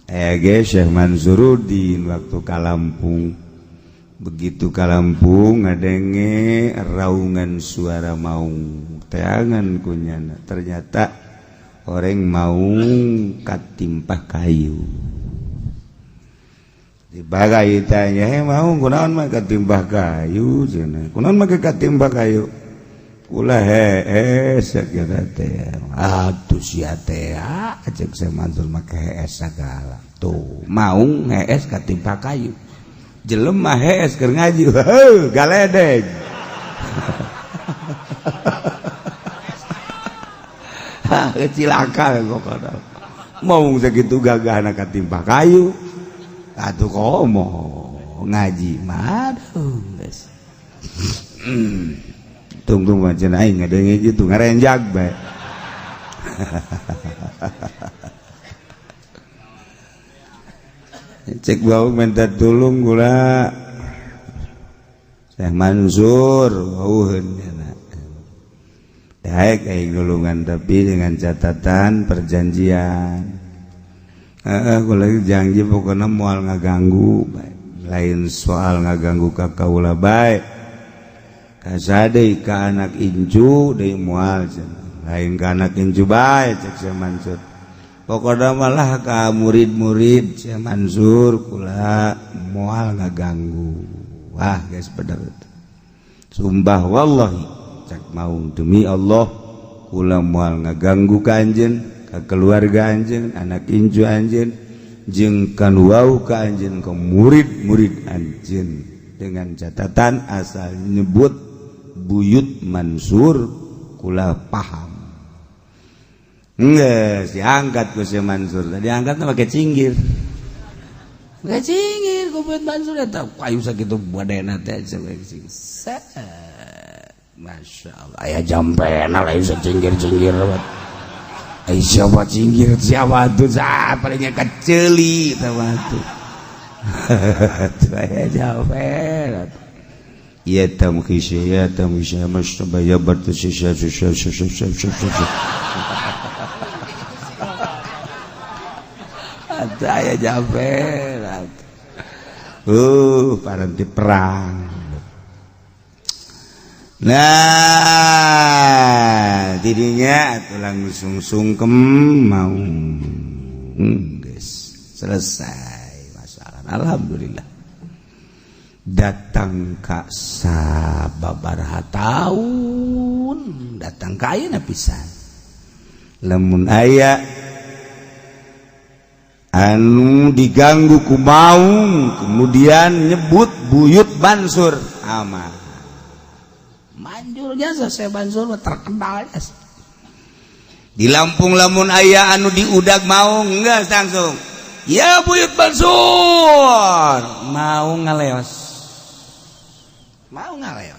Ege Syekh Mansuruddin waktu ka Lampung, begitu ka Lampung ngadenge raungan suara maung, teangan kunyana, ternyata orang maung katimpah kayu. Dibagai tanya, "He maung, kunaon mah katimpah kayu?" Cenah, "Kunaon mah katimpah kayu?" "Kula hees sakitu teh." "Atuh sia teh," cek Syekh Mansur, "make hees sagala." Tuh maung hees katimpa kayu, jelema hees keur ngaji heuh galedeg. Cilaka pokokna maung sakitu gagahna katimpa kayu. Atuh komo ngaji mah, aduh geus. Tungtung macam aing ngadenge gitu ngarenjag bae. Cek bau minta tulung gula Syekh Mansur wauheun nya. Daek aing nulungan, tapi dengan catatan perjanjian. Heeh, kula janji pokokna moal ngaganggu bae. Lain soal ngaganggu ka kaula bae. Kasade ka anak incu deui moal cenah. Lain ka anak incu bae cek Syekh Mansur. Pokokna malah ka murid-murid Syekh Mansur kula moal ngaganggu. Wah geus bener. Sumpah wallahi cek maung, demi Allah kula moal ngaganggu ka anjeun, ka keluarga anjeun, anak incu anjeun, jeung kan wau ka anjeun, ka murid-murid anjeun, dengan catatan asal nyebut Buyut Mansur kula paham. Geus diangkat ku si Mansur. Tadi angkat pakai cinggir. Pakai cinggir ku Buyut Mansur eta kayu sakitu badena teh. Masya Allah, aya jampena lain sacinggir-cinggir. Ai siapa cinggir siapa tuh, palingnya keceli eta mah tuh. Aya jampena. Ya tamkhisya ya tamkhisya mashtaba ya bartasya sya sya sya sya sya sya. Ada ya jampena. Paranti perang. Nah, tidinya atuh langsung sungkem mau. Geus selesai masalah. Alhamdulillah. Datang ka sababaraha taun, datang ka ayeuna pisan. Lamun aya anu diganggu ku maung kemudian nyebut Buyut Mansur, aman. Manjur jasa saya Mansur terkenal jasa. Di Lampung lamun aya anu diudag maung enggak langsung ya Buyut Mansur, mau ngaleos, mau ngaleos.